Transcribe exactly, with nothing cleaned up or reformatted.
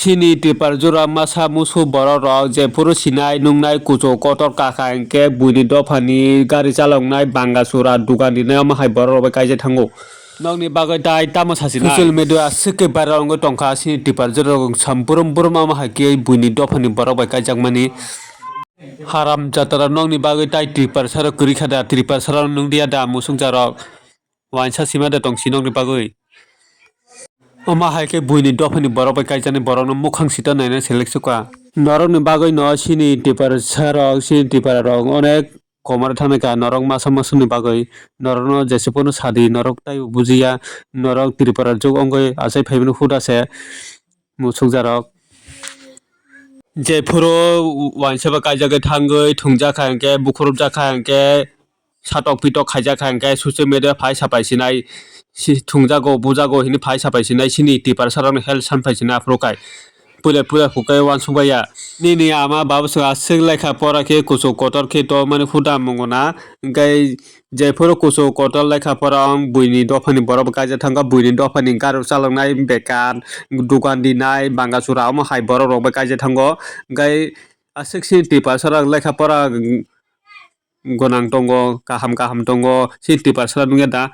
Chini Tiprasarok masa musu borok rok jephuru sinai nungnai kuchuk kotor kakha hinkhe buini dophani gari chaloknai banga sura dugan rinai omo hai borok rok bai kaijak thango. Nokni bagwi tai tamo sasinai? Social media aswk khe viral wngwi tongkha chini Tiprasarok sampurum burum omo hai khe buini dophani borok bai kaijakmani. Haram jatara nokni bagwi tai Tiprasarok kwrwi kha da, Tiprasarok nung diya da musukjarok. Wainsa sima de tong si nokni bagwi. Omo hai khe buini dophani borok bai kaijaknai borokno mukhang sita naina selek sukha. Norokni bagwi no chini Tiprasarok, chini Tiprarok onek komor thangnaikha norok masa masuni bagwi. Norokno jese phano sadi norok taibo bujiya. Norok Tripura juk wngwi achai phaimani huda se musukjarok. Jephuru wainsa bai kaijagwi thangwi thungjakha hinkhe, bukhurupjakha hinkhe, satok pitok khaijakha hinkhe social media phai sapai sinai, si-, thungjago, bujago hinwi phai sapai sinai, chini Tiprasarokni health san phai sinai aphuru kai. Puila puila khukai uansukbaiya. Nini ama baba swk aswk lekha pora khe kuchuk kotor khe tongmani huda munguna, hinkhe jephuru kuchuk kotor lekha pora wng buini dophani borok bai kaijak thangkha, buini dophani gari chaloknai bekar, dugan rinai, banga sura omo hai borok rok bai kaijak thango. Hinkhe aswk se Tiprasarok lekha pora gwnang tongo, kaham kaham tongo, se Tiprasarok nungya da.